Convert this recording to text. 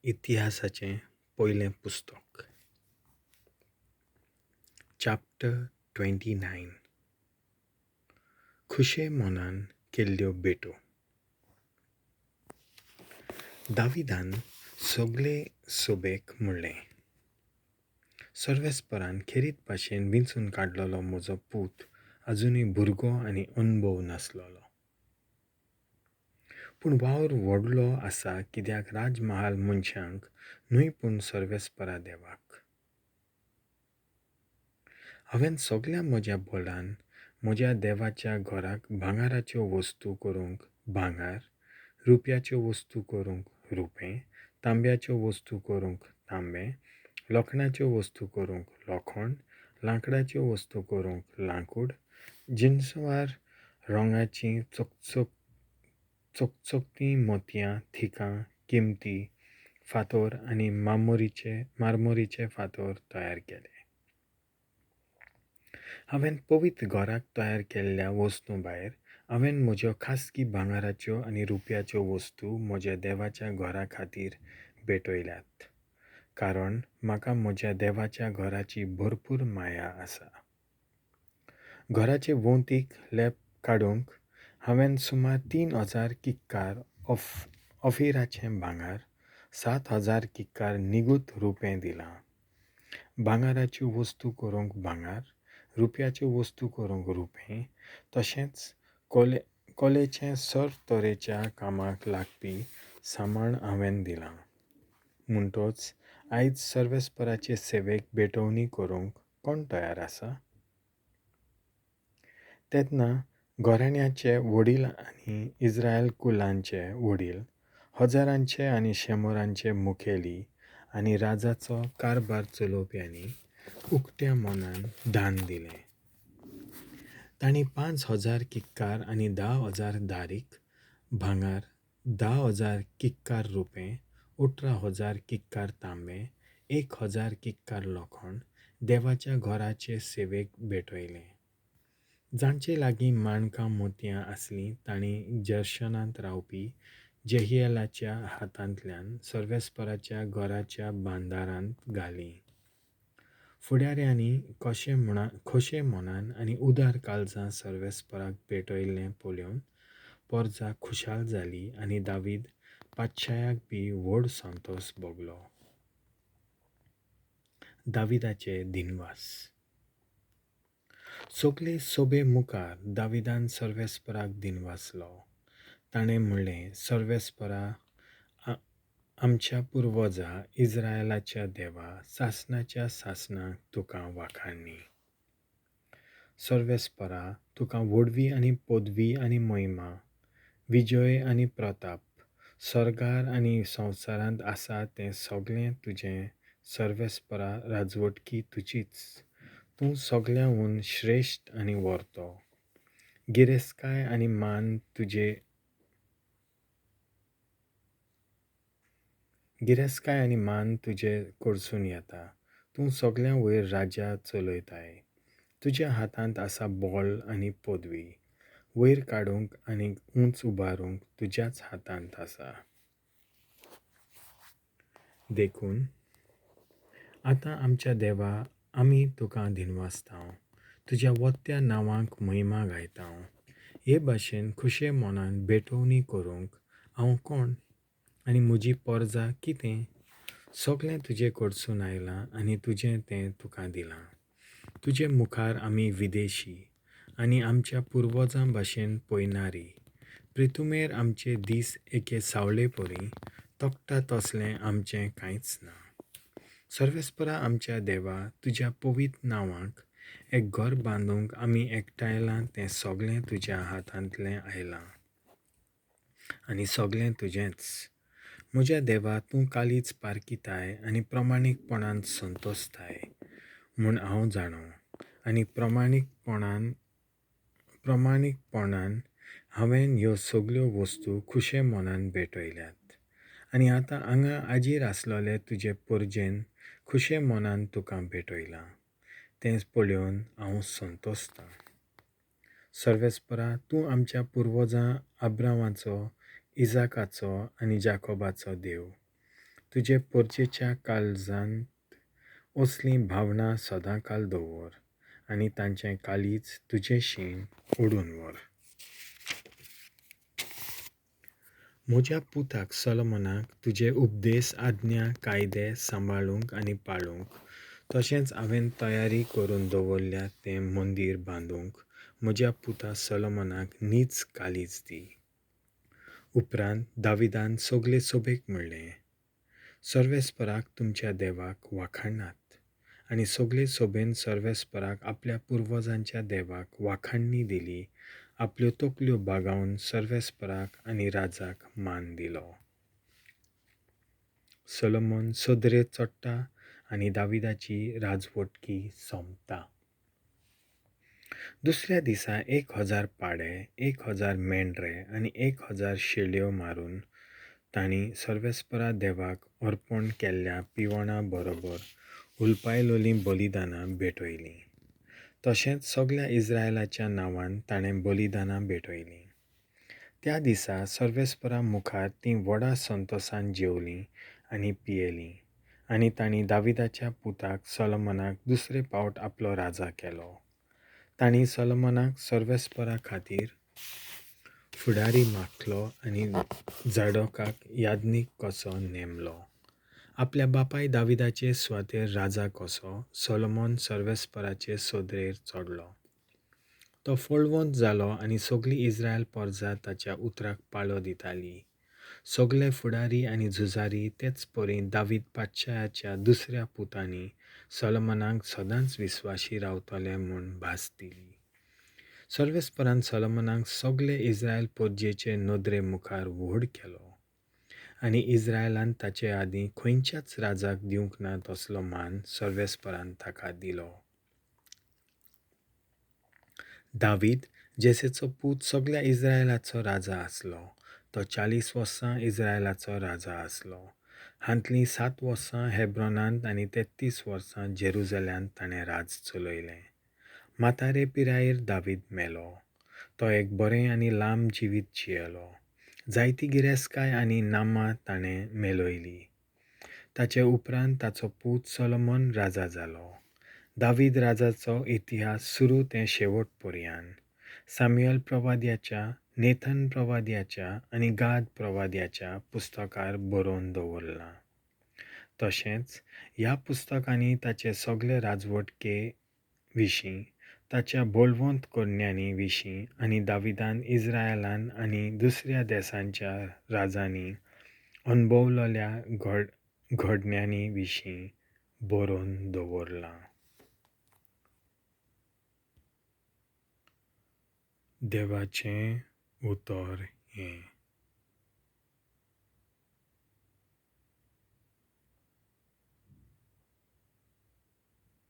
इतिहासाचें पयलें पुस्तक. चॅप्टर 29. खुशे मनान केल्ल्यो भेटो. दाविदान सगळे सोबेक म्हणलें, सर्वेस्परान खेरीत भाशेन विंचून काडलेलो म्हजो पूत आजुनूय भुरगो आनी अणभव नासलेलो. पूण वावर व्हडलो आसा कित्याक राजमहाल मनशांक न्हय पूण सर्वेस्परा देवाक. हांवें सगळ्या म्हज्या बळान म्हज्या देवाच्या घराक भांगराच्यो वस्तू करूंक भांगर, रुप्याच्यो वस्तू करूंक रुपें, तांब्याच्यो वस्तू करूंक तांबें, लोखणाच्यो वस्तू करूंक लोखण, लांकडाच्यो वस्तू करूंक लांकूड, जिनसवार रंगाचीं चकचकतीं मोतयां, थिकां, किमती फातोर आनी मार्मोरीचे फातोर तयार केले. हांवें पवित्र घराक तयार केल्ल्या वस्तूं भायर हांवें म्हज्यो खासगी भांगराच्यो आनी रुप्याच्यो वस्तू म्हज्या देवाच्या घरा खातीर भेटयल्यात, कारण म्हाका म्हज्या देवाच्या घराची भरपूर माया आसा. घराचे वण्टीक लेप काडूंक हांवें सुमार 3000 किक्कार ऑफिराचें भांगर, 7000 किक्कार निगूत रुपें दिलां. भांगराच्यो वस्तू करूंक भांगर, रुप्याच्यो वस्तू करूंक रुपें, तशेंच कोलेचें सर्व तरेच्या कामाक लागपी सामान हांवें दिलां. म्हणटच आयज सर्वेस्पराचे सेवेक भेटवणी करूंक कोण तयार आसा? तेन्ना घराण्याचे वडील आनी इस्रायल कुलांचे वडील, हजारांचे आनी शंबरांचे मुखेली आनी राजाचो कारभार चलोवप्यांनी उक्त्या मनान दान दिलें. तांणी 5000 किक्कार आनी 10,000 दारीक भांगर, 10,000 किक्कार रुपें, 18,000 किक्कार तांबें, 1,000 किक्कार लोखण देवाच्या घराचे सेवेक भेटयलें. जांचे लागीं माणकां मोतयां आसलीं तांणी जर्शनांत रावपी जेहिएलाच्या हातांतल्यान सर्वेस्पराच्या घराच्या बांदारांत घालीं. फुडाऱ्यांनी खोशे मनान आनी उदार काळजां सर्वेस्पराक भेटयल्लें पळोवन परजा खुशाल जाली आनी दावीद पातशायाक बी व्हड संतोस भोगलो. दाविदाचे दिनवास. सगळे सोबे मुखार दाविदान सर्वेस्पराक दिनवासलो. ताणें म्हणलें, सर्वेस्परा, आमच्या पुर्वजा इस्रायलाच्या देवा, सासणाच्या सासणाक तुका वाखाणणी. सर्वेस्परा, तुका व्हडवी आनी पदवी आनी महिमा, विजय आनी प्रताप, सर्गार आनी संवसारांत आसा तें सगळें तुजें. सर्वेस्परा, राजवटकी तुजीच. तूं सगळ्यांहून श्रेश्ठ आनी व्हरतो. गिरेस्तकाय आनी मान तुजे गिरेस्तकाय आनी मान तुजे कडसून येता. तूं सगळ्यां वयर राजा चलयताय. तुज्या हातांत आसा बळ आनी पदवी, वयर काडूंक आनी उंच उबारूंक तुज्याच हातांत आसा. देखून आतां आमच्या देवा, आमी तुका दिनवासतांव, तुज्या वत्या नांवाक महिमा गायतांव. हे भाशेन खुशे मनान भेटवणी करूंक हांव कोण आनी म्हजी परजा कितें? सगळें तुजे कडसून आयलां आनी तुजें तें तुका दिलां. तुजे मुखार आमी विदेशी आनी आमच्या पुर्वजां भाशेन पयनारी. प्रितुमेर आमचे दीस एके सावळे परी तकटा तसलें आमचें कांयच ना. सर्वेस्परा आमच्या देवा, तुज्या पवित्र नांवाक एक घर बांदूंक आमी एकठांयलां तें सगळें तुज्या हातांतलें आयलां आनी सगळें तुजेंच. म्हज्या देवा, तूं कालीच पारखिताय आनी प्रमाणीकपणान संतोसताय म्हूण हांव जाणो, आनी प्रमाणीकपणान हांवें ह्यो सगळ्यो वस्तू खुशे मनान भेटयल्यात. आनी आतां हांगा हाजीर आसलेले तुजे परजेन खुशे मनान तुका भेटयलां तें पळोवन हांव संतोसतां. सर्वेस्परा, तूं आमच्या पुर्वजां अब्रावाचो, इजाकाचो आनी जाकोबाचो देव. तुजे पोरचेच्या काळजांत असलीं भावनां सदांकाल दवर आनी तांचें काळीज तुजें शीण ओडून व्हर. म्हज्या पुताक सोलोमनाक तुजे उपदेस, आज्ञा, कायदे सांबाळूंक आनी पाळूंक, तशेंच हांवें तयारी करून दवरल्या तें मंदीर बांदूंक म्हज्या पुता सोलोमनाक नीच काळीज दी. उपरांत दाविदान सगळे सभेक म्हणलें, सर्वेस्पराक तुमच्या देवाक वाखाणात. आनी सगळे सभेन सर्वेस्पराक आपल्या पुर्वजांच्या देवाक वाखाणणी दिली, आपल्यो तकल्यो बागावन सर्वेस्पराक आनी राजाक मान दिलो. सोलोमन सदरेर चडटा आनी दाविदाची राजवटकी सोंपता. दुसऱ्या दिसा 1000 पाडे, 1000 मेंढरे आनी 1000 शेळयो मारून तांणी सर्वेस्परा देवाक अर्पण केल्ल्या पिवणा बरोबर हुलपायलोलीं बलिदानां भेटयलीं. तशेंच सगल्या इस्रायलाच्या नांवान ताणें बलिदानां भेटयलीं. त्या दिसा सर्वेस्परा मुखार तीं व्हडा संतोसान जेवलीं आनी पियेलीं आनी तांणी दाविदाच्या पुताक सोलोमनाक दुसरे पावट आपलो राजा केलो. तांणी सोलोमनाक सर्वेस्परा खातीर फुडारी माखलो आनी जाडोकाक याज्ञीक कसो नेमलो. आपल्या बापाय दाविदाचे सुवातेर राजा कसो सोलोमन सर्वेस्पराचे सदरेर चडलो. तो फळवंत जालो आनी सगली इस्रायल पोरजा ताच्या उतराक पाळो दिताली. सगले फुडारी आनी झुजारी तेच परी दावीद पातशायाच्या दुसऱ्या पुतांनी सोलोमनाक सदांच विस्वाशी रावतले म्हूण भास दिली. सर्वेस्परान सोलोमनाक सगले इस्रायल पोरजेचे नदरे मुखार व्हड केलो आनी इस्रायलान ताचे आदीं खंयच्याच राजाक दिवंक ना तसलो मान सर्वेस्परान ताका दिलो. दावीद जेसेचो पूत सगल्या इस्रायलाचो राजा आसलो. तो 40 वर्सां इस्रायलाचो राजा आसलो. हांतलीं 7 वर्सां हेब्रोनांत आनी 33 वर्सां जेरुजल्यांत ताणें राज चलयलें. म्हातारे पिरायेर दावीद मेलो. तो एक बरें आनी लांब जिवीत जियेलो. जायती गिरेस्तकाय आनी नामां ताणें मेळयली. ताचे उपरांत ताचो पूत सोलोमन राजा जालो. दावीद राजाचो इतिहास सुरू ते शेवट पर्यान साम्युएल प्रवाद्याच्या, नेथन प्रवाद्याच्या आनी गाद प्रवाद्याच्या पुस्तकार बरोवन दवरलां. तशेंच ह्या पुस्तकांनी ताचे सगळे राजवटके विशीं, ताच्या बळवंत करण्यांनी विशीं आनी दाविदान इस्रायलान आनी दुसऱ्या देसांच्या राजांनी अणभवलेल्या घडण्यांनी विशीं बरोवन दवरलां. देवाचें उतर हें.